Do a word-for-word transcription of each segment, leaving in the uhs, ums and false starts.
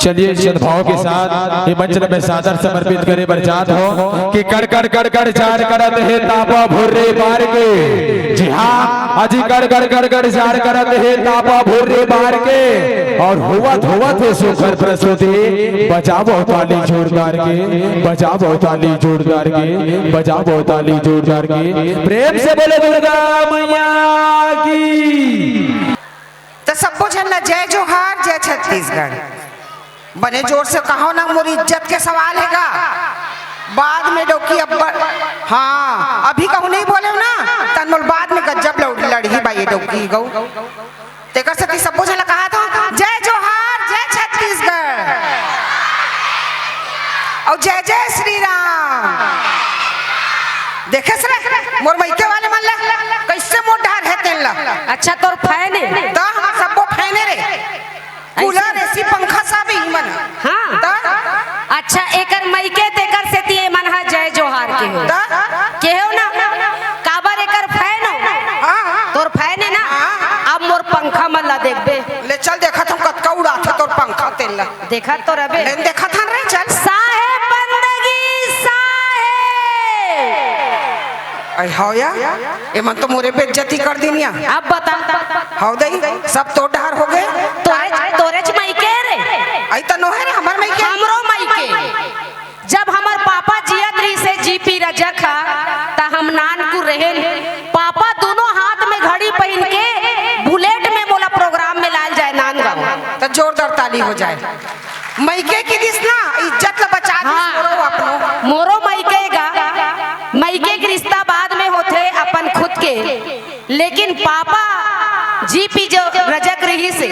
चलिए, सद्भाव के साथ ये मंच ल मैं सादर समर्पित करे बर चाहत हूँ कि कड़ कड़ कड़ कड़ जाड़ करत हे तापा भुर्री बार के। जी हाँ, अजी कड़ कड़ कड़ कड़ जाड़ करत हे तापा भुर्री बार के। और होवत होवत हे सुघर प्रस्तुति, बजावो ताली जोरदार के, बजावो ताली जोरदार के, बजावो ताली जोरदार के। प्रेम से बोलो दुर्गा मैया की। त सब्बो झन ला जय जोहार, जय छत्तीसगढ़। बने जोर से कहो ना, मोर इज्जत के सवाल हे गा। बाद में डौकी अब्बड़, हाँ, अभी कहूँ नहीं बोले ना, तन मोल बाद में गज्जब लड़-, लड़ही बा ये डौकी गऊ। तेकर सेती सब्बो झन ला कहा था, जय जोहार, जय छत्तीसगढ़, और जय जय श्री राम। देखे से रे, मोर मइके वाले मन ला, कैसे मोर डहर हे तेन ला। अच्छा, तोर फैन हे? त हमर सब्बो फैन हे रे। कूलर, एसी, पंखा सब ही मन। हाँ। त? अच्छा, एकर मइके तेकर सेती ए मन ह जय जोहार के हो। त? के हो ना? काबर एकर फैन हो? हाँ, हाँ। तोर फैन हे ना? हाँ। अब मोर पंखा मन ला देखबे। ले चल, देखत हूँ कतका उड़ाथे तोर पंखा तेन ला। देखत तो रबे। लेन देखत हन रे, चल। साहेब बंदगी साहेब। अई हव या, एमन तो मोरे बेइज्जती कर दिन या। अब बता। हव दई, सब तोर डहर हो गे। तोरेच, तोरेच मइके रे। अई त नोहे रे, हमर मइके। हमरो मइके। जब हमर पापा जियत रहिसे जीपी रजक ह, त हम नानकुन रहेन। पापा दूनों हाथ में घड़ी पहिन के बुलेट में मोला प्रोग्राम में लाय ल जाय नांदगांव। त जोरदार ताली हो जाय। मइके किहिस ना, इज्जत ल बचा दिस। हाँ। मोरो अपनो। मोरो मइके गा, मइके के रिश्ता बाद में होथे अपन खुद के। लेकिन पापा जीपी जो रजक रहिसे,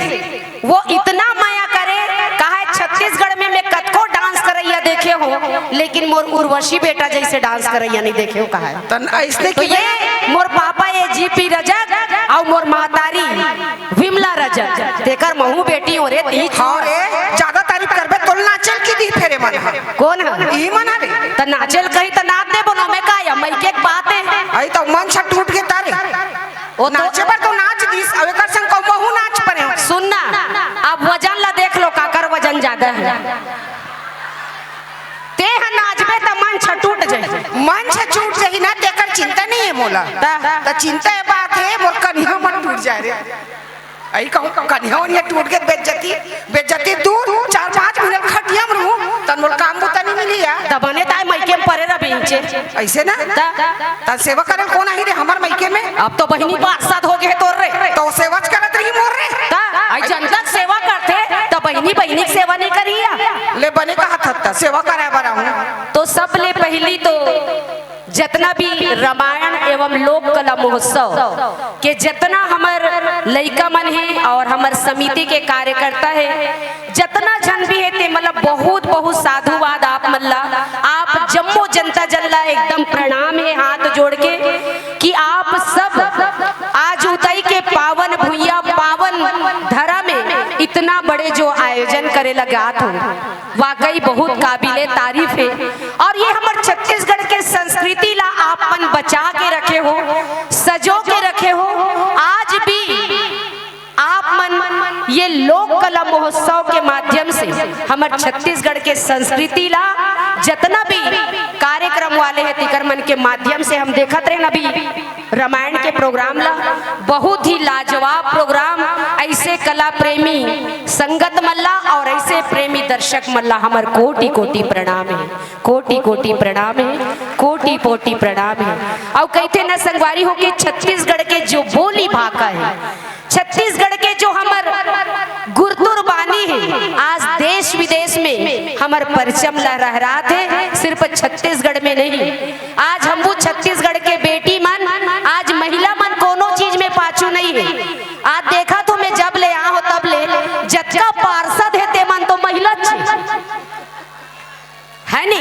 वो इतना मया करे, कहा हे, "छत्तीसगढ़ में मैं कतको डांस करइया देखे हों, लेकिन मोर उर्वशी बेटा जइसे डांस करइया नहीं देखे हों," कहा हे। तन अइसने तो कि ये मोर पापा, ये जीपी रजक अउ मोर महतारी विमला रजक, तेकर महूं बेटी हों रे, तीच। हाँ रे, जादा तारीफ करबे, तोला नाचे ल किहिस फेर एमन ह। कोन ह? इही मन ह रे। त नाचे ल कही त नाच देबो ना, मैं का या, मइके के बात हे। अई त मंच ह टूट गे त रे। ओ तो नाचे बर तो नाच दिस, अब एकर संग कहूं महूं नाच परेंव। सुन ना, अब वजन ला देख लो, काकर वजन जादा हे। तें ह नाचबे त मंच ह टूट जाही। मंच ह टूट जाही ना, तेकर चिंता नहीं हे मोला। त? त चिंता ये बात हे, मोर कनिहा मत टूट जाय रे। अई कहूं कनिहा वनिहा टूट गे, बेइज्जती, बेइज्जती दूर, चार पांच मिनट खटिया म रहूं, तन मोला काम बुता नहीं मिलही या। त बने ताय मइके म परे रह बेंचे। अइसे ना? त? त सेवा करे ल कोन आही रे हमर मइके में? अब तो बहिनी पार्षद हो गे हे तोर रे। त सेवा च करत रही मोर रे। त? अई जनता के सेवा करथे, त बहिनी, बहिनी के सेवा नहीं करही या? ले बने कहत हस त, सेवा कराय बर आहूं। तो सबले पहिली तो जतना भी रामायण एवं लोक कला महोत्सव के जतना हमर लइका मन हे अउ हमर समिति के कार्यकर्ता हे, जतना झन भी हे, ते मन ला बहुत, बहुत साधुवाद आप मन ला। आप जम्मो जनता जन ला एकदम प्रणाम हे हाथ जोड़ के, कि आप सब आज उतई के पावन भुइयां, पावन धरा में इतना बड़े जो आयोजन करे लगे आत हो, वाकई बहुत काबिले तारीफ हे। अउ ये हमर छत्तीसगढ़ के संस्कृति ला आप मन बचा के रखे हो, सजो के रखे हो। आज भी आप मन ये लोक कला महोत्सव के माध्यम से हमर छत्तीसगढ़ के संस्कृति ला, जतना भी कार्यक्रम वाले हे, तिकर मन के माध्यम से हम देखत रहेन अभी रामायण के प्रोग्राम ला, बहुत ही लाजवाब प्रोग्राम। अइसे कला प्रेमी संगत मन ला अउ अइसे प्रेमी दर्शक मन ला हमर कोटि कोटि प्रणाम हे, कोटि कोटि प्रणाम हे, कोटि कोटि प्रणाम हे। अउ कहिथे न संगवारी हो कि छत्तीसगढ़ के जो बोली भाखा हे, छत्तीसगढ़ के जो हमर गुरतुर बानी हे, आज देश विदेश में हमर परचम लहरात हे, सिर्फ छत्तीसगढ़ में नहीं। आज हमू छत्तीसगढ़ के बेटी मन, आज महिला मन कोनो चीज में पाछू नहीं हे। आज देखत हों मैं जब ले आहों तब ले, जतका पार्षद हे ते मन तो महिला च हे। हे नी?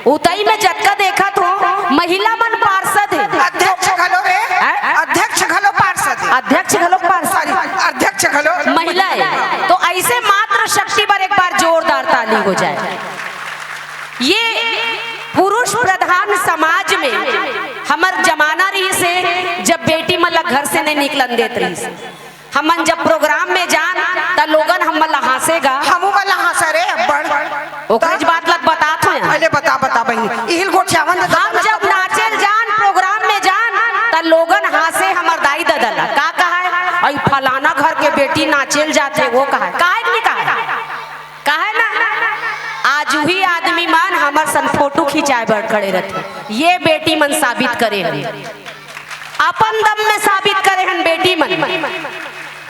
उतई में जतका देखत हों, महिला मन पार्षद हे। अध्यक्ष घलो रे, हैं? अध्यक्ष घलो पार्षद हे। अध्यक्ष घलो पार्षद। Sorry, अध्यक्ष घलो महिला हे। तो अइसे मातृ शक्ति बर एक बार जोरदार ताली हो जाय। ये पुरुष प्रधान समाज में हमर जमाना रहिसे, जब बेटी मन ला घर से नहीं निकलन देत रहिसे। हमन जब प्रोग्राम में जान, त लोगन हमन ला हाँसे गा। हमू मन ला हाँसे रे। ओकरेच बात ला बतात हों यार। पहले बता, बता बहिनी, इही ल गोठियावन दे हम ददा। जब नाचेल जान, प्रोग्राम में जान, त लोगन हाँसे हमर दाई ददा ला। का कहा है? "अई फलाना घर के बेटी नाचेल जाथे," वो कहा है। कहा है कि नहीं कहा है? कहा है ना? आज उही आदमी मन हमर संग फोटो खिंचाए बर खड़े रथे। ये बेटी मन साबित करे हन, अपन दम में साबित करे हन बेटी मन।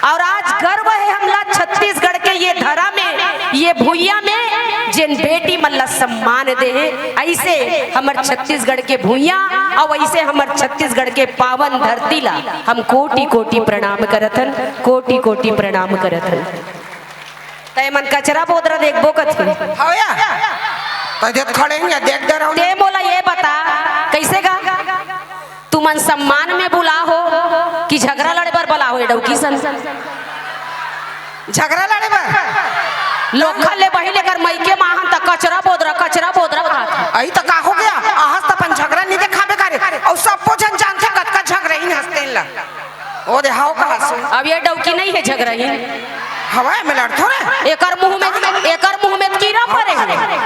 और आज गर्व है हमला छत्तीसगढ़ के ये धरा में, ये भुइयां में, जेन बेटी मन ला सम्मान दे हे। ऐसे हमर छत्तीसगढ़ के भुइयां और ऐसे हमर छत्तीसगढ़ के पावन धरती ला हम कोटि कोटि प्रणाम करत हन, कोटि कोटि प्रणाम करत हन। तै मन कचरा बोदरा देखबो कथे। हव या? तै देख खड़े हन या देख डराव। ते मोला ये बता, कैसे गा? तुमन सम्मान में बुला हो कि झगरा लड़े बर बुला हो? ए डौकी सन। झगरा लड़े बर? लोखा ले बही लेकर मइके माहन त कचरा बोदरा, कचरा बोदरा खात। अई त का हो गया? आहस त अपन झगरा नहीं देखाबे करे। अउ सबो झन जानथे कतका झगरा ही हंसते ला। ओ दे हाव कहा सु। अब ये डौकी नहीं है झगरा ही। हवा में लड़थो रे। एकर मुंह में, एकर मुंह में कीड़ा परे हे।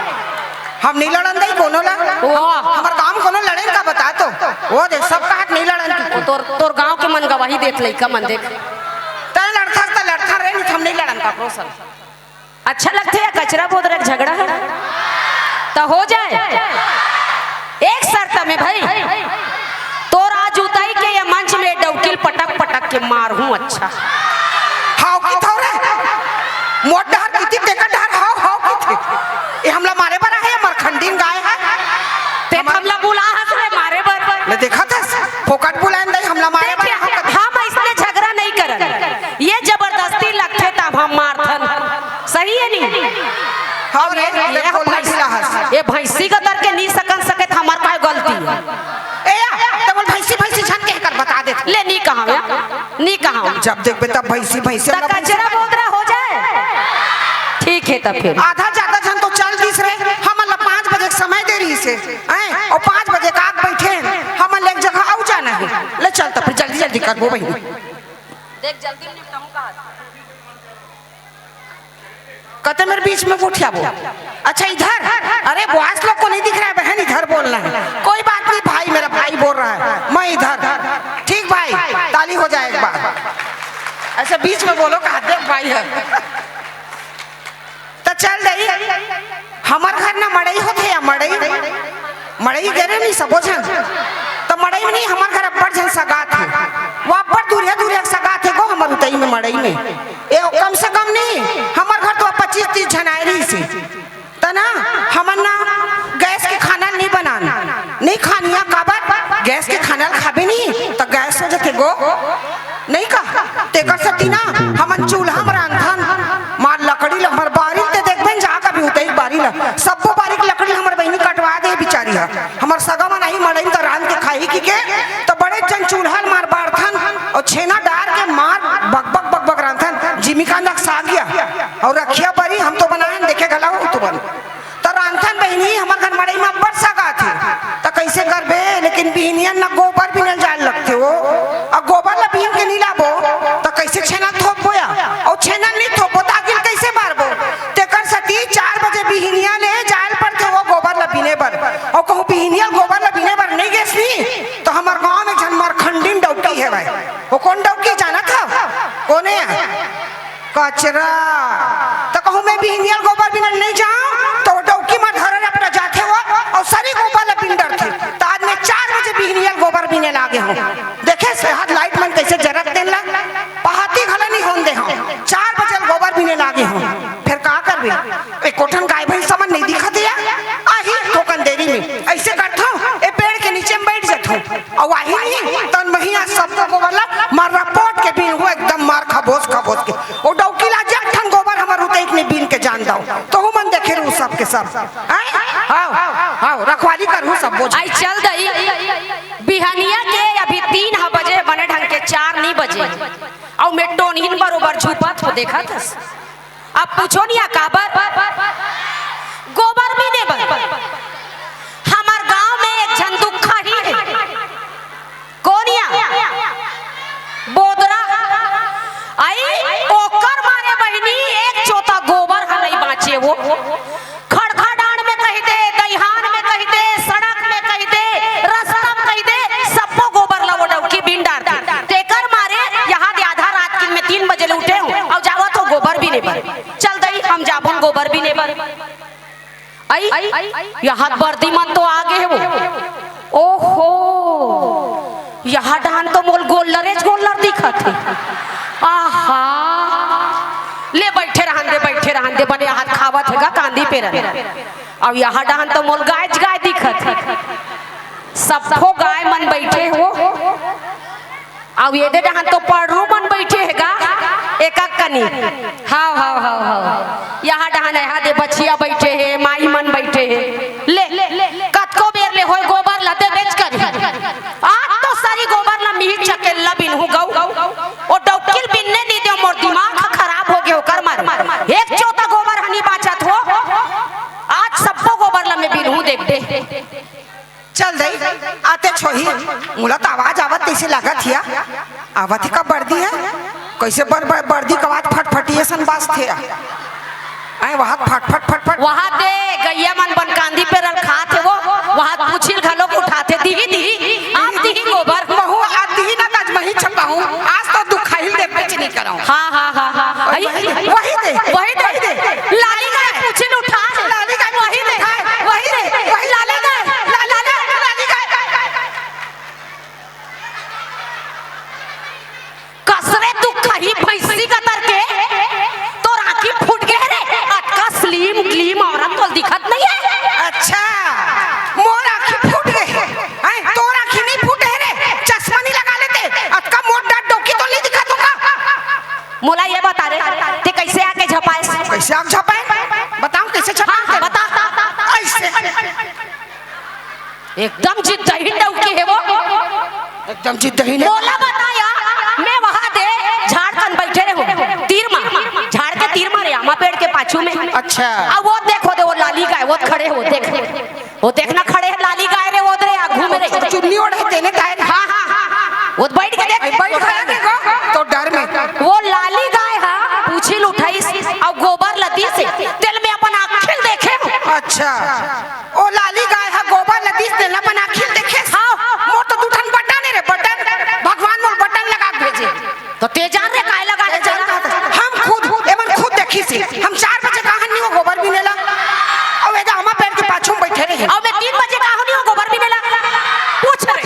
हम नहीं लड़न दई कोनो ला। वाह। हमर काम कोनो लड़े का बता तो। वो देख, सब कहत नहीं लड़न की। तोर, तोर गांव के मन गवाही देत लइका मन देख। तै लड़थस त लड़था रे, नहीं त हम नहीं लड़न का प्रोसन। अच्छा लगथे या कचरा बोदरा के झगरा ह? त हो जाए एक शर्त में भाई, तोर आज उतई के ये मंच में डौकी ल पटक पटक के मारहूं। अच्छा। हाव की थव रे? मोट डहर किती तेकर डहर हाव हाव की थे। ये हमला मारे बर आहे या मरखंडीन गाय है? ते हमला बुला हस रे मारे बर। ले देखत हस, फोकट बुलाएन दई, हमला मारे बर देख, हम अइसने झगरा नहीं करन। ये जबरदस्ती लगथे तब हम मारथन। सही है नहीं? हाँ, और ये, ये, ये ये बोलना भैंस-, ढीला हस। ये भैंसी का दर के नहीं सकन सके त हमार काय गलती है? ए या, त बोल भैंसी, भैंसी झन के कर बता दे। ले नहीं कहा या, नहीं कहा। जब देखबे तब भैंसी, भैंसी त वाला भैंसी कचरा बन। बोदरा हो जाए। ठीक है तब फिर। आधा ज्यादा झन तो चल दिस रे, हमन ला पाँच बजे के समय दे रहिस हे, हैं? और पाँच बजे का आके बैठे हैं, हमन ला एक जगह अउ जाना है। ले चल तब फिर जल्दी जल्दी करबो बहिनी। देख जल्दी निपटाऊं कहा। कते मेरे बीच में गोठियाबो। अच्छा इधर, अरे बॉस लोग को नहीं दिख रहा है बहन, इधर बोलना है। कोई बात नहीं भाई, मेरा भाई बोल रहा है, मैं इधर। ठीक भाई, ताली हो जाए एक बार। ऐसे बीच में बोलो कहा देख भाई है। त चल दई, हमर घर ना मड़ई होथे या मड़ई, मड़ई गे रहे नहीं सबो झन। त मड़ई में नहीं, हमर घर अब्बड़ झन सगा थे, वो अब्बड़ दूरिया दूरिया सगा थे गो हमर उतई में मड़ई में। ए, कम से कम नहीं, हमर घर तो पच्चीस तीस झन आए रहिस हे। त ना, हमन ना गैस के खाना नहीं बनान, नहीं खानिया काबर, गैस के खाना ल खाबे नहीं, त गैस हो जथे गो। नहीं का? तेकर सेती ना हमन चूल्हा म रांधथन। मार लकड़ी ल हमर बारी ल ते देखबे न, जा कभी उतई बारी ल, सब्बो बारी के लकड़ी ल हमर बहिनी कटवा दे बिचारी ह। हमर सगा मन आही मड़ई म त रांध के खाही की के, त बड़े जन चूल्हा ल मार बारथन अउ छेना डार के मार बक बक बक बक रांधथन। जिमी कांदा के साग या अउ रखिया बरी हम तो बनाए हन, देखे घला हो तुमन। त रांधथन बहिनी, हमर घर मड़ई म अब्बड़ सगा थे, त कइसे करबे? लेकिन बिहनिया न गोबर बिने ल जाए ल लगथे वो। अब गोबर ल बीन के नी लाबो, त कइसे छेना ल थोपबो या? अउ छेना ल नी थोपबो, त आगी ल कइसे बारबो? तेकर सेती चार बजे बिहनिया ले जाए ल परथे वो गोबर ल बीने बर। अउ कहूँ बिहनिया ल गोबर ल बीने बर नइ गेस नी, त हमर गाँव में एक झन मरखंडीन डौकी हेवय। वो कोन डौकी जानत हव? कोने? कचरा। त कहूँ मैं बिहनिया ल गोबर बिने ल नइ जांव, त वो डौकी म धरे रपटा जाथे वो, अउ सरी गोबर ल बिन डरथे। त आज मैं चार बजे बिहनिया ल गोबर बिने ल आगे हंव। देखे सेहत लाइट मन कइसे जरत तेन ल, पहाती घलो नइ होन दे हंव। चार बजे ल गोबर बिने ल आगे हंव। फेर का करबे? एको ठन गाय भैंस मन नइ दिखत हे या? आही थोकन देरी में। अइसे करथंव, ए पेड़ के नीचे म बइठ जथंव। अउ आही नहीं, तन महिया सबको गोबर ला मार रपोट के बीन हुआ, एकदम मार खबोस खबोस के। ओ डौकी ला जब ठन गोबर हमर उतई के नहीं बीन के जान दाव। तहू मन देखे रहू सब के सब। हैं? हाव, हाव, रखवाली करहू सब बोझ। आई चल दई, बिहनिया के अभी तीन ह बजे, बने ढंग के चार नहीं बजे। अउ मैं टोनहिन बरोबर झुपत हो देखत हस। अब पूछो नहीं, आ काबर? गोबर बीने बर। हमर गांव में एक झन दुखा ही हे। कोन या? बोदरा। आई, ओकर मारे बहिनी एक चोता गोबर ह नहीं बांचे वो। हम जाबोन गोबर बिने बर। अई, यहाँ बरदी मन तो आ गे हे वो। ओहो, यहाँ डहन तो मोला गोल्लरेच गोल्लर दिखत हे। आहा, ले बइठे रहन दे, बइठे रहन दे, बने हाथ खावत हे गा कांदी पेरन। अउ यहाँ डहन तो मोला गायच गाय दिखत हे। सब्बो गाय मन बइठे हे वो। अउ एदे डहन तो पड़रू मन बइठे हे गा, एक एक कनी। हव, हव, हव, हव। यहाँ डहन एहा दे बछिया बइठे हे, माई मन बइठे हे। ले, कतको बेर ले होय गोबर ला देबेच करही। आज तो सरी गोबर ला मिही चकेल्ला बिनहूँ गऊ। ओ डौकी ल बिनने नइ देव, मोर दिमाग ह खराब हो गे ओकर मारे। एक चोता गोबर ह नइ बाँचत हो। आज सब्बो गोबर ला मैं बिनहूँ देख दे। चल दई, आतेच होही। मोला त आवाज आवत तइसे लागत हिया। आवत हे का बरदी हे? कइसे बर-, बर-, बरदी के आवाज फटफटी असन बाजथे। अई, वहाँ फट, फट, फट, फट। वहाँ दे, गइया मन बन कांदी पेरल खात हे वो, वहाँ पूछी ल घलो उठाथे, दिही, दिही, आप दिही गोबर। महूँ आ दिही ना, त आज मही छपाहूँ, आज तो दुखाही ल देबेच नइ करँव। हाँ, हाँ, हाँ, हाँ। अई, वही दे, वही दे, वही दे। लाली गाय पूछी ल उठा, लाली गाय वही दे, उठाए। वही दे, वही लाली गाय, ला-, लाली, लाली गाय। कस रे दुखाही भैंसी कतर के, तोर आँखी फूट गे रे, अतका slim glim औरत तोला दिखत नइ हे। अच्छा, मोर आँखी फूट गे हे, हैं? तोर आँखी नइ फूटे हे रे, चश्मा नइ लगा लेते, अतका मोट डाँट डौकी तोला नइ दिखत होगा। मोला ये बता रे, ते कइसे आके झपाएस? कइसे आके झपाएस? बताओ कइसे झपाएस? हाँ, हाँ, बता। अइसे। एकदम जिद्दही डौकी हे वो। एकदम जिद्दही ने। मोला बता या, मैं वहाँ दे झाड़ कन बइठे रेहेंव, तीर मा, झाड़ के तीर मा रे, आमा पेड़ के पाछू में। अच्छा। अउ वो देख, वो दे, वो लाली गाय, वो खड़े हे, देख। वो देख ना खड़े हे लाली गाय रे, वो दे रे, आगू में रे। चुन्नी ओढ़े तेने ताय रे। हाँ, हाँ, हाँ, हाँ, हाँ। वो बइठ के देख। अई बइठ गया देखो, तो डर में। वो लाली गाय ह, पूछी ल उठाइस, अउ गोबर ल दिस, तेला मैं अपन आँखी ल देखेंव। अच्छा। ओ लाली गाय ह गोबर ल दिस, तेला अपन आँखी ल देखेस। हाँ। मोर तो दू ठन बटन हे रे, बटन। भगवान मोर बटन लगा के भेजे। त ते जान रे काय लगा हे तेला? हम खुद, एमन खुद देखिस हे। हम चार बजे गे रहेन वो गोबर बिने ला। अउ एदे आमा पेड़ के पाछू में बइठे रहे। अउ मैं तीन बजे गे रहेन वो गोबर बिने ला। पूछ रे।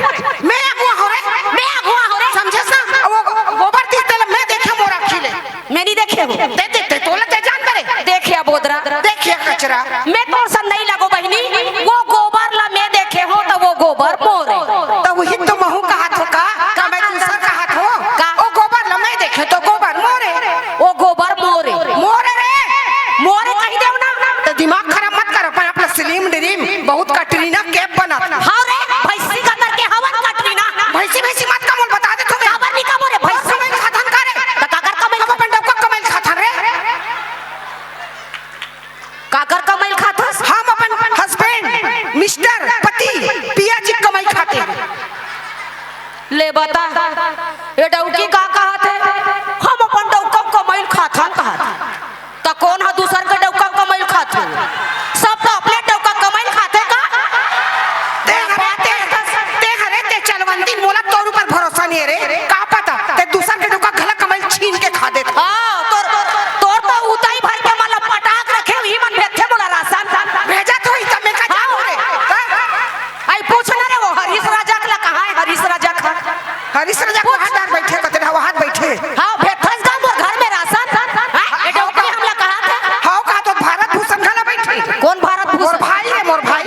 मैं अगुवा हों रे। मैं अगुवा हों रे। समझे ना? अउ वो गो-, गोबर दिस तेला मैं देखेंव मोर आँखी ले। मैं नइ देखेंव। ते, ते, ते, तोला ते जान बरे। देखे बोदरा। देखे कचरा। मैं तोर सन नइ लगों बहिनी। वो गोबर ला मैं देखेंव त वो गोबर मोर हे। त उही तो महूँ कहत हों का? का मैं दूसर कहत हों? का? ओ गोबर ला मैं देखेंव त गोबर मोर हे। ओ गोबर मोर हे। मोर हे रे। मोर हे कहि देव ना। त दिमाग खराब मत कर अपन, अपना slim dream, बहुत कटरीना कैफ बनत। हाँ रे, भैंसी कतर के हवस कटरीना। भैंसी, भैंसी मत कह, मोला बता देथों मैं। काबर नइ कहों रे भैंसी? कमई खाथन का रे? त काकर कमई? हम अपन डौका कमई खाथन रे। काकर कमई खाथस? हम अपन husband, mister, पति, पिया जी कमई खाथें। ले बता, ए डौकी का कहत हे? हम अपन डौका कमई खाथन कहत। त कोन ह दूसर के डौका कमई खाथे? सब तो अपने डौका कमई खाथे का? ते हरे, ते, ते हरे, ते चलवंती, मोला तोर ऊपर भरोसा नइ हे रे। का पता, ते दूसर के डौका घला कमई छीन के खा देथे। हाँ, तोर, तोर तो उतई भर के मन ला पटाक रखे, उही मन भेजथे मोला राशन। भेजत होही, त मैं का जानों रे। हाँ। अई पूछ ना रे, वो हरीश राजा के ला कहाँ हे, हरीश राजा का? हरीश राजा के वहाँ डहर बइठे, कते डहर वहाँ बइठे। हाँ, भेजथस का मोर घर में राशन? हाँ, ये डौकी हमला कहाँ थे? हाँ, कहाँ तो भारत भूषण घला बइठे। कोन भारत भूषण? मोर भाई हे, मोर भाई।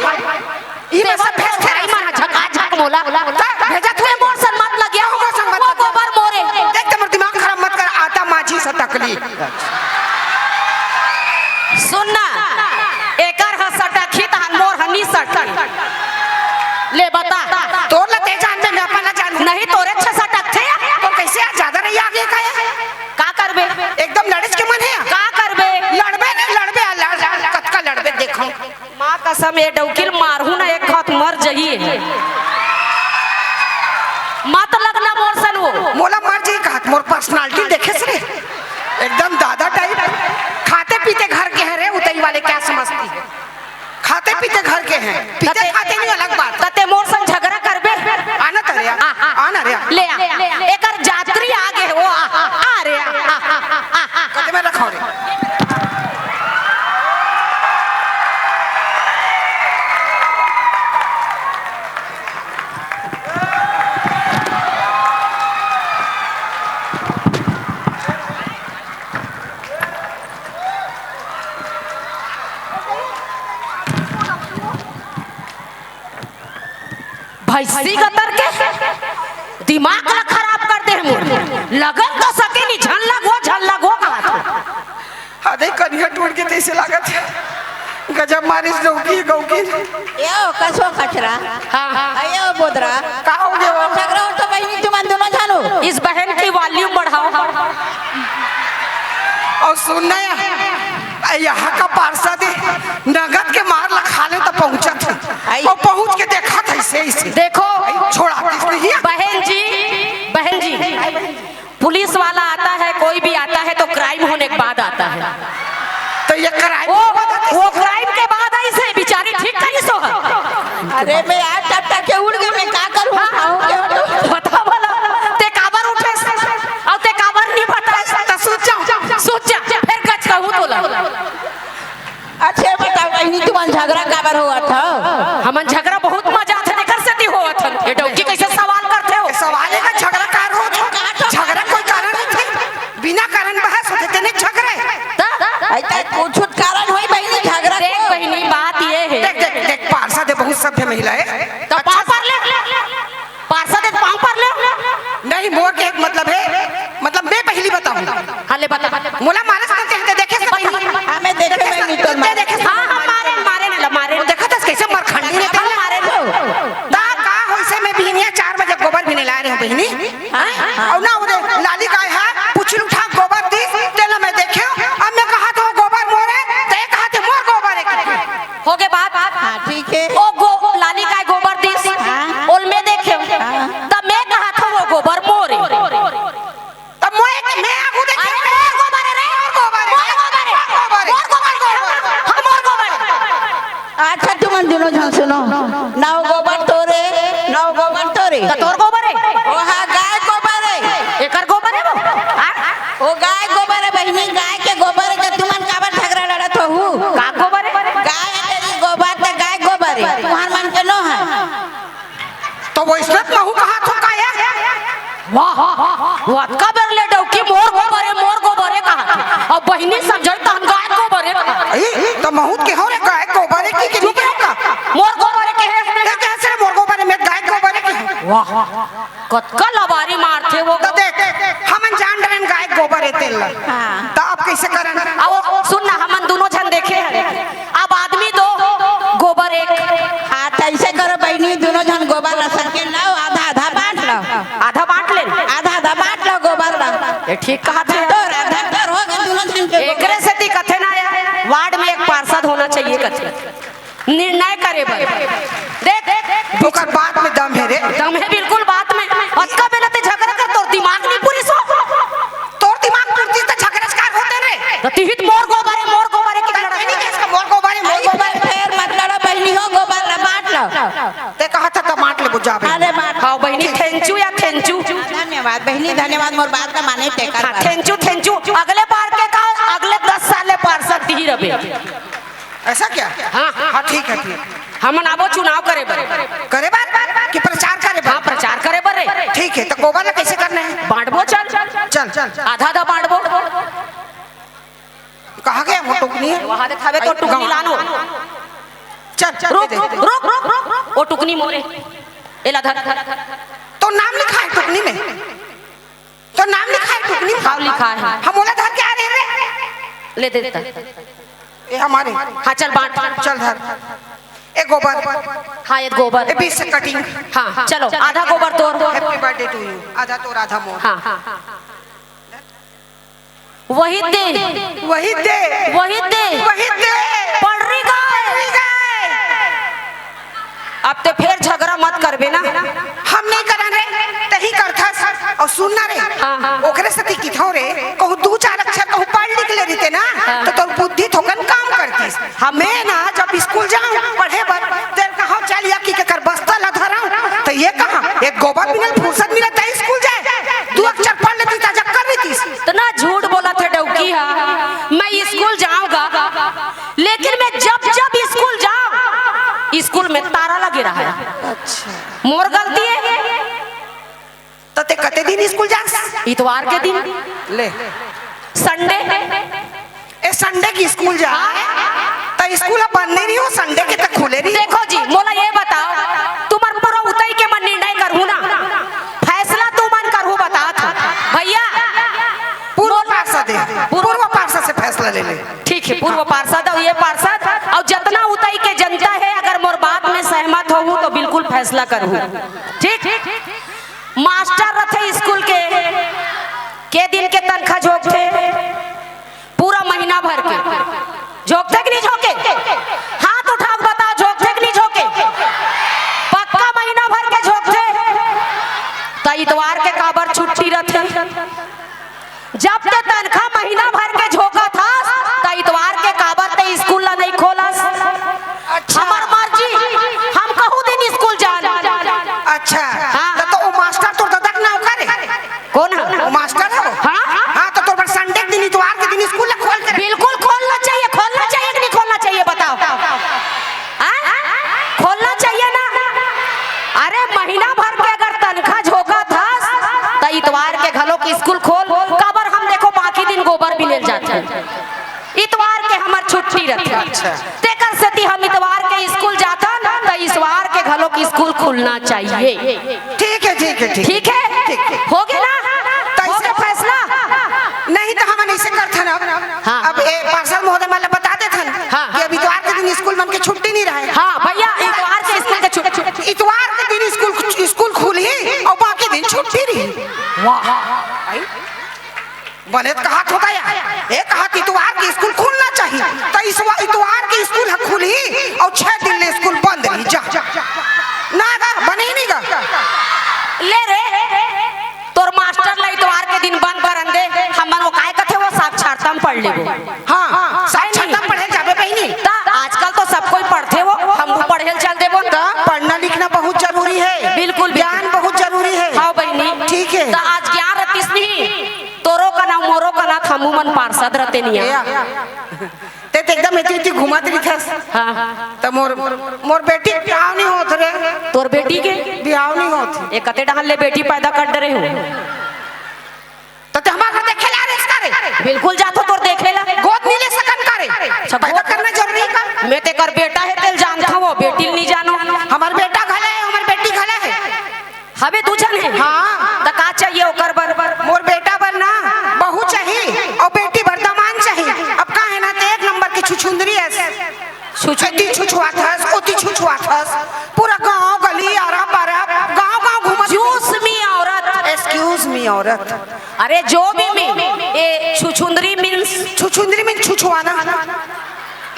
ई में सब भेजथे। भाई मन ह झकाझक मोला। त भेजत होही। मोर सन मत लगिया। मोर सन मत वो लगिया। गोबर मोर हे। देख, ते मोर दिमाग खराब मत कर, आटा माझी सटकली। सुन ना, एकर ह सटकही तहन मोर ह नी सटकही। ले बता। तोर ला ते जानबे, मैं अपन ला जानहूँ। नहीं, तोरे अच्छा सटकथे या। तो कइसे यार, ज्यादा नइ आगे का या? का करबे? एकदम लड़ेच के मन हे या? का करबे? लड़बे नहीं, लड़बे, आ, लड़, लड़, कतका लड़बे, देखहूँ। माँ कसम, ए डौकी ल मारहूँ ना, एक हाथ मर जही। मत लगना मोर सन वो। मोला मर जही कहत, मोर personality देखेस रे, एकदम दादा type। खाते पीते घर के हे रे, उतई वाले क्या समझती है? खाते पीते घर के हे, पीते तते खाते नहीं, अलग बात। तते मोर सन झगरा करबे? आना त रे, आ, आ, आ। आना रे। ले आ, एकर जात्री आ गे हे वो, आ, आ रे, आ, आ, आ, आ, आ। कते में रखा रे? भैंसी गतर के दिमाग ला खराब कर दे मोर। लगन तो सके नी, झन लगो, झन लगो कहत हो। हाँ, देख, कनिहा टूट के तैसे लागत हे। गजब मारिस डौकी, गौकी। ए ओ, कसो खचरा। हाँ। ए ओ, बोदरा। का हो गया वो? झगरा हो तो बहिनी तुमन दोनों झन हो। इस बहन की volume बढ़ाओ। अउ सुन ना, ए, यहाँ का पार्षद हे, नगद के मार ला खा ले तो पहुँचत हे। आई। अउ पहुँच के देखत हे, ऐसे, ऐसे। देखो, छोड़ा किस नहीं है? बहन जी, बहन जी, पुलिस वाला आता है, कोई भी आता है तो crime होने के बाद आता है। तो ये crime वो, होने के बाद आता है? वो crime के बाद आई से बेचारी ठीक करी सो है। अरे मैं यार, टप टप के उठ गई, मैं का करूँ? हाँ। उठाऊँ के हटूँ? बता भला, ते काबर उठे, अउ ते काबर नहीं बताए, त सूत जा, सूत जा, फिर गच कहूँ तोला। अच्छा बताओ बहिनी, तुमन झगरा काबर होवत हो? हमन झगरा बहुत मजा आथे, तेकर सेती होवत हन। ये डौकी कैसे सवाल करथे हो? सवाल हे का झगरा कार होत हो? झगरा कोई कारण नहीं थे, बिना कारण बहस होथे, तेने झगरा हे। त? अइता कुछ कारण होई बहिनी झगरा देख को? बहिनी, बात ये हे। देख, देख, देख, पार्षद हे, बहुत सभ्य महिला हे। तो पाँव पर ले। पार्षद हे, पाँव पर ले। नहीं, मोर के एक मतलब हे, मतलब मैं पहिली बताहूँ। हाँ, ले बता। मोला मारे से कहते देखे से बहिनी। हाँ, मैं देखे, मैं नहीं तो ते मारे। देखे से हाँ, हाँ, मारे, मारे नहीं ला, मारे। वो देखा था कैसे मरखंडी रहते हैं। मारे लो। ता का होइसे मैं बिहनिया चार बजे गोबर भी नहीं ला रहे हूँ बहिनी। हाँ, हाँ। अउ ना वो दे, लाली गाय हे, पुछलू उठा गोबर दिस, तेला मैं देखे हूँ। अब मैं कहा तो गोबर मोर हे, ते कहा थे मोर गोबर हे। हो गे बात। हाँ, ठीक हे। ओ गो-, लाली गाय गोबर दिस, हाँ। ओल मैं देखे हूँ। हाँ। तब मैं कहा था वो गोबर मोर हे। तब मोए, मैं आगू देखे। अरे, मोर गोबर हे रे। मोर गोबर हे। मोर गोबर हे। मोर गोबर हे। मोर गोबर हे। हाँ, मोर गोबर हे। अच्छा, तुमन दुनों झन सुनो। नौ गोबर तोरे, नौ गोबर तोरे। त तोर गोबर हे? ओहा गाय गोबर हे। एकर गोबर हे वो? हाँ? वो गाय गोबर हे बहिनी, गाय के गोबर हे, त तुमन काबर झगरा लड़त होहू? का गोबर हे? गाय हे तेरी गोबर, त गाय गोबर हे। तुहर मन के नो हे। तो वो इसरत महू कहा थो का हे? वाह, वाह, वाह, वाह, अतका बेर ले डौकी मोर गोबर हे, मोर गोबर हे कहा। अब बहिनी समझई तहन गाय गोबर हे कहा। ए, तो महूत के हो रे गाय गोबर हे कि, कि चुप नहीं रे। का? मोर गोबर हे के हे? ए, कैसे रे मोर गोबर हे, मैं गाय गोबर हे कि? वाह, वाह, वाह, कतका लबारी मारथे वो। तो देख, हमन जान डरेन गाय गोबर हे तेल ला। हाँ। तो अब कैसे करन? अब सुन ना, हमन दुनों झन देखे हन। अब आदमी दो, गोबर एक। हाँ, त ऐसे करो बहिनी, दुनों झन गोबर ला सबके लाओ, आधा आधा बांट लो। आधा बांट ले। आधा आधा बांट लो गोबर ला। ये ठीक कहा थे। तोर आधा तोर हो गे दुनों झन के गोबर। एकरे सेती कथे ना यार, वार्ड में एक पार्षद होना चाहिए कथे। निर्णय करे बर। देख, ओकर बात में दम हे रे। दम हे बिल्कुल बात में। अतका बेला ते झगरा कर, तोर दिमाग नहीं पूरी सो। तोर दिमाग पूरतिस त झगरा कार होते रे। त तिही त मोर गोबर हे, मोर गोबर हे कि लड़त नहीं हे। इसका मोर गोबर हे, मोर गोबर हे। फेर मत लड़ो बहिनी हो, गोबर ला बांट लो। ते कहा था त बांट ले बुझा बे। अरे बांट। हाँ बहिनी, थैंक यू या थैंक यू। धन्यवाद बहिनी, धन्यवाद, मोर बात ला माने तेकर हाँ, बर। Thank you, thank you. अगले बार के का, अगले दस साल ले पार्षद तिही रबे। ऐसा क्या? हाँ, हाँ। हाँ, ठीक हे, ठीक हे। हमन आबो चुनाव करे बर। करे बर? कि प्रचार करे बर? हाँ, प्रचार करे बर रे। ठीक हे, त गोबर ला कैसे करना हे? बांटबो चल। चल, चल। आधा आधा बांटबो। कहाँ गया वो टुकनी? वहाँ देखावे तो टुकनी गाँव लानो। चल, चल, रुक, दे दे। रुक, रुक, रुक, रुक। वो टुकनी मोरे। एला धर, धर, धर। तो नाम लिखा हे टुकनी में? तो नाम लिखा हे टुकनी में? हाँ, लिखा हे। हम ओला धर के आ रहे रे। ले दे देता। ये हमारे। हाँ, चल बांट। चल धर। ए गोबर। हाँ, ये गोबर। ए बीच से cutting। हाँ, हाँ। चलो, आधा गोबर तोर। Happy birthday to you। आधा तोर, आधा मोर। हाँ, हाँ। वही दे। वही दे। वही दे। वही दे। पड़ रही गाय। पड़ रही गाय। अब ते फेर झगरा मत करबे ना। हम नहीं करन रे, तही करथस। अउ सुन ना रे, हाँ, हाँ। ओकरे सेती किथौं रे, कहूँ दू चार अक्षर कहूँ पढ़ लिख ले रहिते ना, हाँ। तो तोर बुद्धि थोकन काम करतिस। हम मैं ना जब स्कूल जाऊँ पढ़े बर, तेल कहाँ चल या कि केकर बस्ता ला धराऊँ, तो ये कहाँ, एक गोबर बिनल फुर्सत मिलत हे स्कूल जाए, दू अक्षर पढ़ लेतिस त जक्कर रहितिस। इतना झूठ बोलत हे डौकी हा, मैं स्कूल जाऊँगा, लेकिन मैं जब जब स्कूल जाऊँ, स्कूल में ताला लगे रहा हे। अच्छा। मोर गलती हे। त ते कते दिन स्कूल जास? इतवार के दिन। ले। Sunday। ए, Sunday के स्कूल जा। हाँ। त स्कूल अब बंद नहीं रही हो, Sunday के त खुले रही। देखो जी, मोला ये बताओ, तुम्हर पूरा उतई के ये पार्षद, अउ जतना उतई के जनता हे, अगर मोर बात में सहमत होहू तो बिल्कुल फैसला करहू। ठीक, मास्टर रथे स्कूल के, के दिन के तनखा झोंकथे? पूरा महीना भर के झोंकथे कि नहीं झोंके? हाथ उठा के बताओ, झोंकथे कि नहीं झोंके? पक्का महीना भर के झोंकथे। त इतवार के काबर छुट्टी रथे? जब ते तनखा महीना भर के झोंकत हस, त इतवार के काबर ते स्कूल ला नहीं खोलस? अच्छा। हमर मर्जी, हम कहूँ दिन स्कूल जान। अच्छा। हाँ। त तो वो मास्टर तोर ददा के नाव का रे? कौन है? वो मास्टर है वो? हाँ। हाँ, तो तोर बर संडे के दिन, इतवार के दिन स्कूल ला खोल के रख। बिल्कुल खोलना चाहिए, खोलना चाहिए कि नहीं खोलना चाहिए, बताओ। हाँ? खोलना चाहिए ना? अरे, महीना भर के अगर तनखा झोंकत हस, त इतवार के घलो के स्कूल खोल, काबर हम देखो बाकी दिन गोबर बिने ल जाथन। इतवार के हमर छुट्टी रथे। अच्छा। तेकर सेती हम इतवार के स्कूल जाथन, त इतवार के घलो के स्कूल खुलना चाहिए। ठीक है, ठीक है, ठीक है। ठीक है? ठीक है। हो गे ना? त हो गे ऐसे फैसला? नहीं त हमन ऐसे करथन अब। हाँ। अब ए पार्षद महोदय मन ला बता देथन हाँ। कि अब इतवार के दिन स्कूल मन के छुट्टी नहीं रहे। हाँ, भैया, इतवार के स्कूल के छुट्टी। इतवार के दिन स्कूल, स्कूल खुलही अउ बाकी दिन छुट्टी रही। वाह। बने त कहत होता यार, ए कहत इतवार के स्कूल खुलना चाहिए, त इसवा-, इतवार के स्कूल ह खुलही अउ छह दिन ले स्कूल बंद रही। जा, ना गा, बने ही नहीं गा। ले रे, तोर मास्टर ला इतवार के दिन बंद करन दे, हमन वो काय कथे, वो साक्षरता में पढ़ लेबो। हाँ, साक्षरता में पढ़े जाबे बहिनी। त आजकल तो सब कोई पढ़थे वो, हम पढ़े ल चल देबो। त पढ़ना लिखना बहुत जरूरी है। बिल्कुल, बिल्कुल। ज्ञान बहुत जरूरी है। हाँ बहिनी। ठीक है। त आज ज्ञान रतिस नहीं, तोरो कना, मोरो कना, हमू मन पार्षद रते निया। या। ते तो एकदम एती एती घूमत रहिथस। हाँ। त मोर, मोर बेटी के बिहाव नहीं होत रे। तोर बेटी के? बिहाव नहीं होत। ए कते डहर ले बेटी पैदा कर डरे हो? त ते हमार घर देखे ला रे इसका रे? बिल्कुल जाथो तोर देखे ला। गोद नहीं ले सकन का रे? अच्छा, पैदा गोद करना जरूरी का? मैं तेकर बेटा हे, तेल जानथो वो, बेटी ल नहीं जानो। हमार बेटा घले है, हमार बेटी घले है। हवे दू झन हे? हाँ। त का चाहिए ओकर बर? मोर बेटा बर ना बहू चाही अउ बेटी बर दमान चाही। अब का है ना, ते एक नंबर की छुछुंदरी है। छुछुंदरी? एती छुछुआत हस, ओती छुछुआत हस, पूरा गांव गली आरा पारा, गांव गांव घूमत। Excuse me औरत। Excuse me औरत। अरे जो भी मैं, ए छुछुंदरी means? छुछुंदरी means छुछुआना।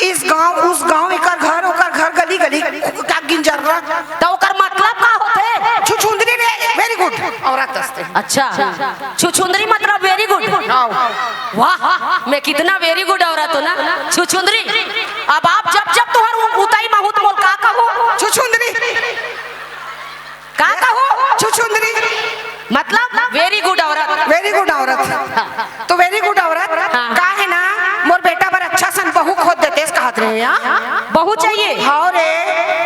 इस गांव उस गांव, एकर घर ओकर घर, गली गली, का गिंजर रहा। त ओकर मतलब का होथे? छुछुंदरी रे, very good औरत हस ते। अच्छा, छुछुंदरी मतलब very good। हाँ। वाह, मैं कितना very good औरत हूँ ना, छुछुंदरी। अब आप जब जब तुहर उ-, उतई महूँ त मोला का कहू? छुछुंदरी। का कहू? छुछुंदरी। मतलब very good औरत। Very good औरत। हाँ। तो very good औरत, हाँ। का है ना, मोर बेटा बर अच्छा सन बहू खोज देतेस कहत रहे हो यार। बहू चाहिए? हाँ रे।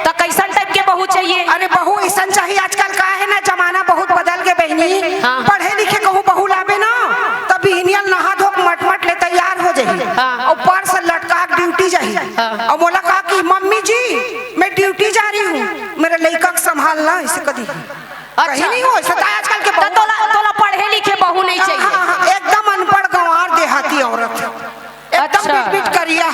त कैसन type के बहू चाहिए? अरे बहू ऐसन चाहिए, आजकल का है ना, जमाना बहुत बदल गे बहिनी। हाँ। पढ़े लिखे कहूँ बहू लाबे ना, त बिहनिया ल नहा धो के मटमट ले तैयार हो जाही। हाँ। अउ पर्स लटका के ड्यूटी जाही। हाँ। अउ मोला कहा कि मम्मी जी, मैं ड्यूटी जा रही हूँ, मेरे लइका के संभालना, ऐसे कदी। अच्छा। कहीं नहीं हो, ऐसा तो आजकल के त बहू तोला, तोला पढ़े लिखे बहू नहीं हाँ, चाहिए? हाँ, हाँ, एकदम अनपढ़ गंवार देहाती औरत। एकदम अच्छा। बिट बिट करिया,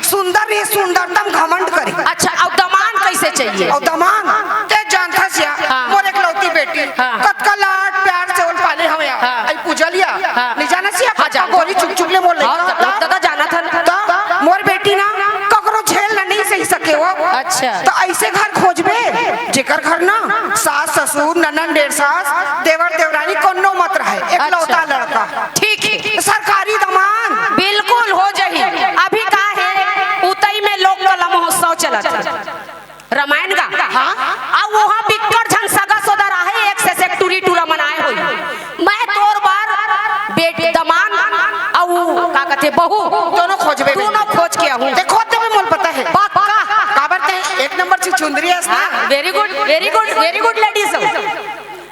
सुंदर ही सुंदरतम घमंड करी। अच्छा, अउ दमान कैसे चाहिए? अउ दमान, ते जानथस या, हाँ। मोर एकलौती बेटी, हाँ। कतका लाड प्यार से ओल पाले हवे या। हाँ। आई पूजलिया, हाँ। नहीं जानस या, हाँ, कतका जानथन। गोरी चुक चुक ले मोर हाँ, लइका दादा, दादा जानथन। त मोर बेटी ना ककरो झेल ला नहीं सही सके वो। अच्छा। त ऐसे घर खोजबे जेकर घर ना सास ससुर ननन डेर सास देवर देवरानी कोनो मत रहे, एकलौता अच्छा। लड़का। ठीक है। सरकारी दमान। बिल्कुल हो जाही। अभी का है, उतई में लोक कला महोत्सव चलत है। रामायण का? हाँ। अब वहाँ बिक्कट झन सगा सोदर आहे, एक से, से एक टूरी टूरा मन आए होई। मैं तोर बर बेटी दमान अउ का कथे बहू दोनों खोजबे दोनों खोज के आहूँ। ते खोज देबे, मोला पता है। पक्का। काबर ते एक नंबर छुछुंदरी हस ना। हाँ, very good, very good, very good ladies हो।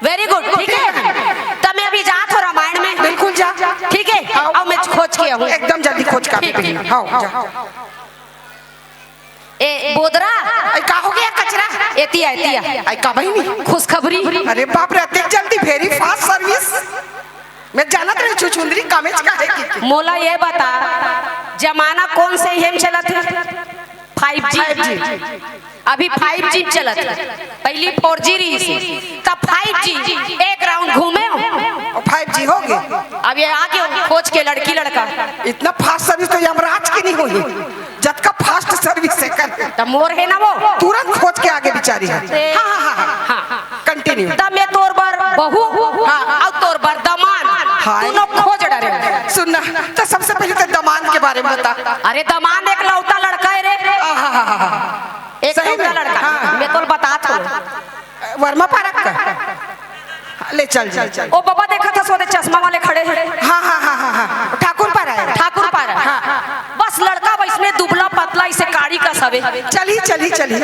Very good, ठीक है। त मैं अभी जात हो रामायण में। बिल्कुल जा। ठीक है, हाँ। अउ मैं खोज के आहूँ। एकदम जल्दी खोज के ठीक, ठीक। हाँ, जा। ए, बोदरा। आई, का हो गया कचरा? एतिया, एतिया। आई, का बहिनी? खुशखबरी। अरे बाप रे, अतेक जल्दी, very fast service। मैं जानत रही छुछुंदरी कामेच का है कि, कि। मोला ये बता, जमाना कौन से हेम चलत है? Five G. Five G. अभी फाइव जी चलत है, पहली फोर जी रही थी, तब फाइव जी। एक राउंड घूमे हो। और फाइव जी हो गए। अब ये आ गए हो खोज के लड़की लड़का। इतना फास्ट सर्विस तो यमराज की नहीं हुई, जतका फास्ट सर्विस है कर। तब मोर है ना वो। तुरंत खोज के आगे बिचारी है। हाँ, हाँ, हाँ, हाँ। हाँ। कंटिन्यू। तब मैं तोर बर बहू, हाँ। और तोर बर दमांद, हाय। दोनों खोज डरे। सुनना, तो सबसे पहले तो दमांद के बारे में बता। अरे दमांद एक लौता लड़का है रे। आहा, हा, हा, हा। एक सही लौता में? लड़का। हाँ। मैं तोल बतात हूँ। वर्मा पारक का? हाँ, ले चल, चल, चल। ओ बाबा देखा था सोदे चश्मा वाले खड़े हैं। हाँ, हाँ, हाँ, हाँ, हाँ। ठाकुर पारा है। ठाकुर पारा। हाँ। बस लड़का वैसने दुबला पतला इसे काड़ी का सवे। चली, चली, चली।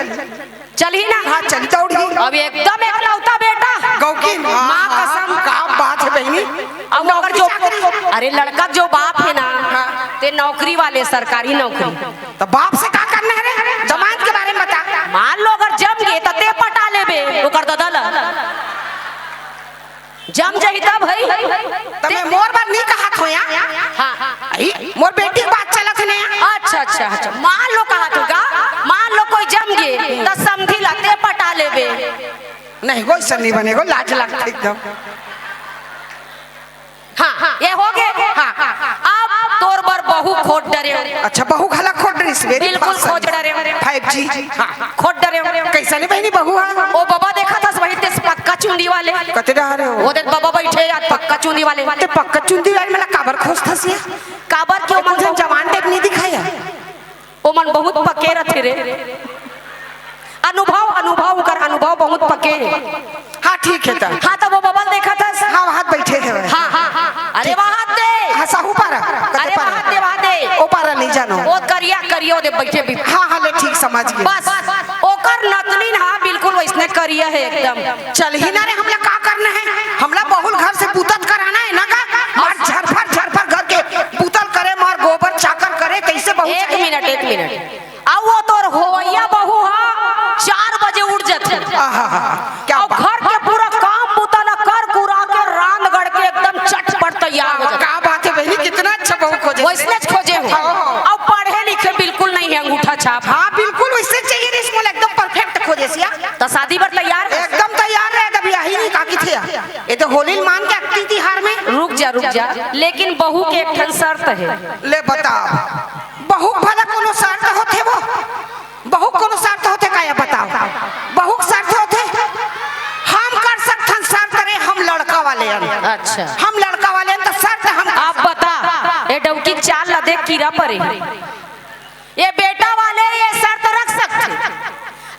चली ना? हाँ, चली दौड़ी। अब एकदम एकलौता बेटा। गौकिन, हाँ, माँ हाँ, कसम। का बात है बहनी? अब अगर नौकरी जो, चाकरी। अरे लड़का जो बाप है ना, हाँ। ते नौकरी वाले, सरकारी नौकरी। तो बाप से का करना है रे? दमांद के बारे में बता। मान लो अगर जम गए तो ते पटा लेबे, ओकर ददा ला। जम जाही तब भाई। त मैं मोर बर नहीं कहत हो या। हाँ। आई, मोर बेटी के बात चलत है ना। अच्छा, अच्छा, अच्छा। मान लो कहत होगा, मान लो कोई जम गए, त समझी ला ते पटा लेबे। नहीं, वैसा नहीं बनेगो, लाज लगता एकदम। हाँ, ये हो गए। हाँ। अब तोर बर बहू खोज डरे हो। अच्छा, बहू घला खोज डरिस, very बिल्कुल fast। खोज डरे हो। Five G. हाँ। खोज डरे हो। कैसा नहीं बहनी बहू है? ओ बाबा देखा था वही ते पक्का चुंदी वाले। कते डहा रहे हो? वो देख बाबा बैठे यार पक्का चुंदी वाले। ते पक्का चुंदी वाले मला काबर खोज था सिया? काबर क्यों? कुछ मन जवान टाइप नहीं दिखाया। ओमन बहुत पके रथे रे। अनुभव, अनुभव, ओकर अनुभव बहुत पके हे। हाँ, ठीक है त। हाँ, त वो बबल देखत हस। हाँ, वहाँ बैठे हे। हाँ, हाँ, हाँ। अरे वहाँ दे। हाँ, साहू पारा। कते अरे पारा? वहाँ दे, वहाँ दे। ओ पारा नहीं जानो। ओ करिया, करिया, ओ दे बैठे भी। हाँ, हाँ, ले ठीक समझ गए। बस, ओकर नतनीन हाँ बिल्कुल वैसने करिया हे एकदम। चल ही ना रे, हमला का करना है? हमला बहुल घर से बुतत कराना है ना का? मार झरफर, झरफर घर के बुतल करे, मार गोबर चाकर करे, तैसे बहुत एक चाहिए। मिनट, एक मिनट। अउ वो तोर होवइया बहू हा चार बजे उठ जथे। आहा, क्या अउ बात। घर के पूरा काम बुता ला कर कुरा के रांध गढ़ के एकदम चटपट तैयार हो जाथे। का बात है बहनी, कितना अच्छा बहू खोजे। वैसने खोजे हो। हाँ। अउ पढ़े लिखे बिल्कुल नहीं है, अंगूठा छाप। हाँ, बिल्कुल वैसे चाहिए रे, इसमें एकदम perfect खोजे सिया। त शादी बर तैयार है? एकदम तैयार है, अभी यही नहीं का किथे। ये तो होली मान के अक्ति तिहार में। रुक जा, रुक जा, लेकिन बहू के एक ठन शर्त है। ले बता। बहू भला कोनो शर्त होथे वो? बहू कोनो शर्त होथे का, या बताओ? बहू के शर्त होथे? हम कर सकथन शर्त रे, हम लड़का वाले हन। अच्छा। हम लड़का वाले हन, त शर्त हम अब बता, ए डौकी चाल ला देख कीरा परे। ये बेटा वाले ये शर्त रख सकथे,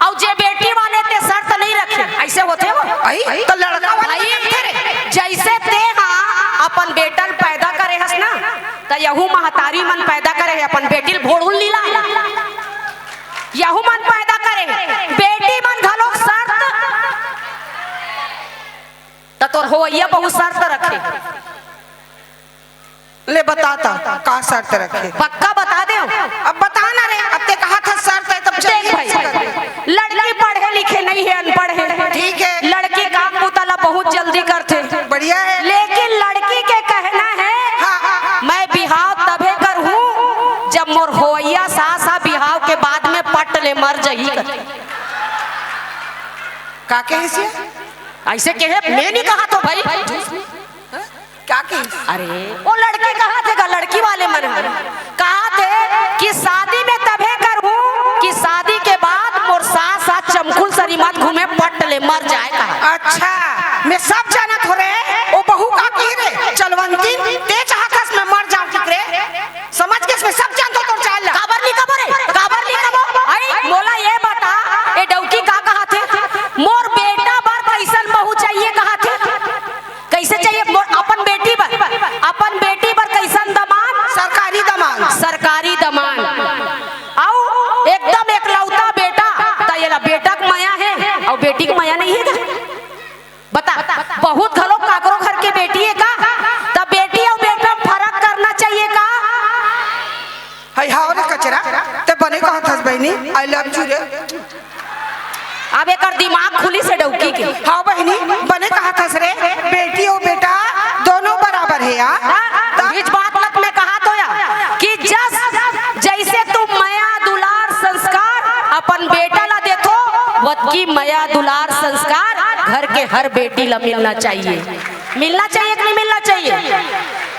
अउ जे बेटी वाले ते शर्त नहीं रखे, ऐसे होथे वो? आई, त लड़का वाले भाई, रखथे रे। जैसे ते हा अपन बेटन पैदा करे हस ना, त यहू महतारी मन पैदा करे हे अपन बेटी ल भोड़ुल लीला। यहू मन पैदा करे हे, बेटी मन घलोक शर्त, त तोर होवइया बहू शर्त रखे। ले बता ता, का शर्त रखे? पक्का बता दे। अब बता ना रे, अब ते कहा था शर्त है, तब देख चलिए भाई, ऐसे कर। लड़की पढ़े लिखे नहीं है, अनपढ़ है। ठीक है। लड़की काम बुता ला बहुत जल्दी करथे। बढ़िया है। लेकिन लड़की के कहना है, हाँ, हाँ, हाँ। मैं बिहाव तभे करहूँ, जब मोर होवइया सास हा बिहाव के बाद में पट ले मर जही। का कहे से? ऐसे कहे, मैं नहीं कहा तो भाई। का कही? अरे, वो लड़की कहा थे गा, लड़की वाले मन ह। कहा थे कि शादी में तभे करहूँ कि शादी के बाद मोर सास साथ चमकुल सरी मत घूमे, पट ले मर जाए कहा। अच्छा, मैं सब जानत हो रे, वो बहू का की रे, चलवंती, ते चाहत हस मैं मर जाऊँ ठीक रे? समझ के इसमें सब जानत हो तोर चाल ला। काबर नहीं कबो रे, काबर नहीं कबो? आई, मोला ये बता, ए डौकी का कहा थे? मोर बेटा बर कैसन बहू चाहिए कहा थे? कैसे चाहिए? मोर अपन बेटी बर, अपन बेटी बर कैसन दमांद? सरकारी दमांद। सरकारी दमांद। अउ एकदम एकलौता बेटा, त येला बेटा के मया हे, अउ बेटी के मया नहीं हे का? बता, बहुत घलो काकरो घर के बेटी हे का? त बेटी अउ बेटा में फरक करना चाहिए का? हई हाव रे कचरा, ते बने कहत हस बहिनी, I love you रे। अब एकर दिमाग खुली से डौकी के। हाँ बहिनी, बने कहत हस रे, बेटी अउ बेटा दोनों बराबर हाँ, इस बात लत में कहा तो या कि जस जैसे तू मया दुलार संस्कार अपन बेटा ला देथो, वतकी मया दुलार संस्कार घर के हर बेटी ला मिलना चाहिए। मिलना चाहिए कि नहीं मिलना चाहिए?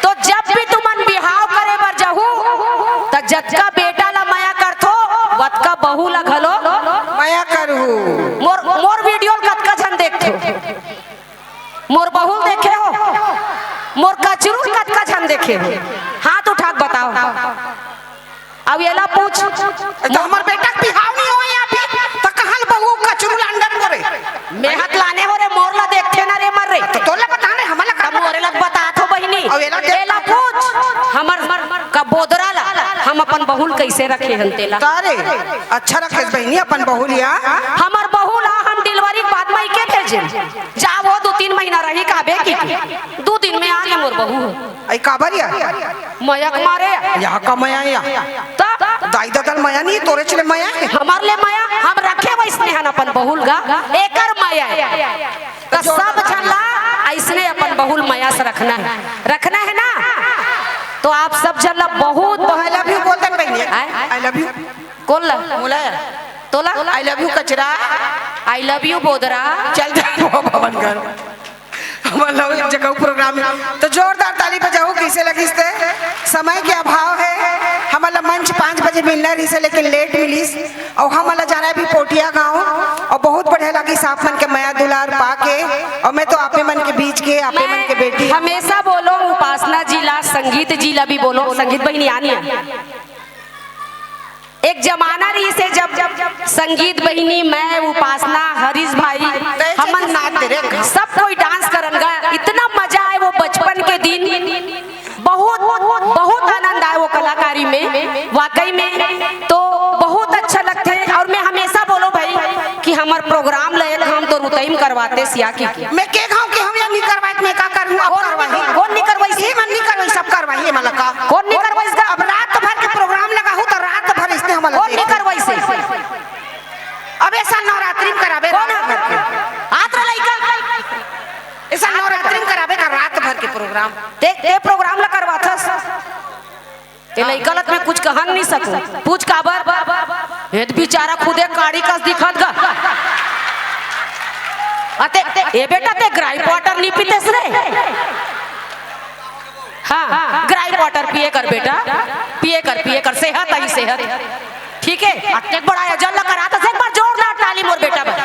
तो जब भी तुमन बिहाव करे बर जाहू, त जतका बेटा ला मया करथो, वतका बहू ला घलो मया करहू। मोर मोर वीडियो ल कतका झन देखथो? मोर बहू ल देखे हो? मोर कचरू ल कतका झन देखे हो? हाथ उठा के बताओ। अब एला पूछ। तो हमर बेटा के बिहाव नहीं होय अभी, तो कहाँ ल बहू कचरू ल अंडर करे? मैं हाथ लाने हो रे, मोर ला देखथे ना रे मर रे। तो तोला बता रे, हमला का तब मोरे ला बता थो बहिनी। अब एला देख एला पूछ, हमर का बोदरा ला, हम अपन बहू ल कैसे रखे हन तेला? का रे, अच्छा रखे बहिनी अपन बहू लिया। हमर बहू ला हम डिलीवरी के बाद मइके भेजे। जा वो दू तीन महीना रही काबे की, दू दिन में आ गे मोर बहू। आई काबर या? मया के मारे। यहाँ का मया या? त दाई ददा ल मया नहीं, तोरे चले मया है। हमर ले मया, हम रखे वैसने हन अपन बहू ल गा, एकर मया है। त सब झन ला ऐसने अपन बहू ल मया से रखना है, रखना है ना। तो आप सब झन ला बहुत बहुत आई लव यू बोल दे बहिनी। आय? I love you. कोन ला? मोला या। तोला? आई लव यू कचरा। आई लव यू बोदरा। चल जा वो भवन घर। हमन लोग एक जगह प्रोग्राम में, तो जोरदार ताली बजाओ, कैसे लगिस ते? समय के अभाव है, हमन ला मंच पाँच बजे मिलना रहिस हे, लेकिन लेट मिलिस, और हमन ला जाना है अभी पोटिया गांव, और बहुत बढ़िया लगिस आप मन के मया दुलार पाके, और मैं तो आपे मन के बीच के, आपे मन के बेटी। हमेशा बोलो उपासना जी ला, संगीत जी ला भी बोलो, संगीत बहिनी आनी है। एक जमाना रहिस हे जब संगीत बहिनी, मैं, उपासना, हरीश भाई, हमन नाच दे रे। सब कोई डांस करन गा, इतना मजा आए वो बचपन के दिन, बहुत बहुत आनंद आए वो कलाकारी में, वाकई में तो बहुत अच्छा लगथे। और मैं हमेशा बोलो भाई कि हमर प्रोग्राम ल एक हम तो रुतई म करवाते सिया की। मैं के घाव के हम या नहीं करवाए, मैं का करूँ? अब कोन करवाही। कोन नहीं करवाइस? ये मन नहीं करवाई, सब करवाही, ये मन ला का? कोन नहीं करवाइस गा? अब रात भर के प्रोग्राम लगाहू तो रात भर इसने हमन ला कोन नहीं देख। करवाइस? अब ऐसा नवरात्रि में कराबे कोन रात भर के। हाथ ला लइका। ऐसा नवरात्रि में कराबे का रात भर के प्रोग्राम। देख, ते प्रोग्राम ला करवाथस। ए लइका लत में कुछ कहन नहीं सकूं। पूछ काबर? ये तो बेचारा खुदे काड़ी कस दिखत गा। अते, ए बेटा, ते ग्राइप वाटर नहीं पीतेस रे? हाँ, ग्राइप वाटर पिए कर बेटा, पिए कर, पिए कर, सेहत आई सेहत। ठीक है, अतेक बड़ा आयोजन ला कराथस, एक बार जोरदार ताली मोर बेटा बर।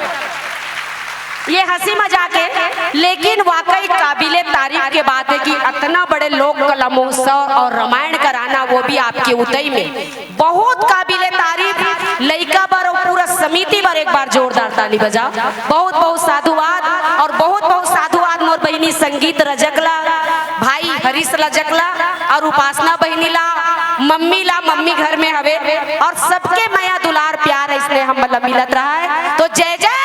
ये हंसी मजाक है, लेकिन वाकई काबिले तारीफ के बात है कि अतना बड़े लोक कला महोत्सव और रामायण कराना, वो भी आपके उतई में, बहुत काबिले तारीफ। लइका बर और पूरा समिति बर एक बार जोरदार ताली बजाओ। बहुत बहुत साधुवाद और बहुत बहुत साधुवाद मोर बहिनी संगीत रजक ला, भाई हरीश रजक ला और उपासना बहिनी ला, मम्मी ला, मम्मी घर में हवे, और सबके मया दुलार प्यार इसने हमला मिलत रहा है। तो जय जय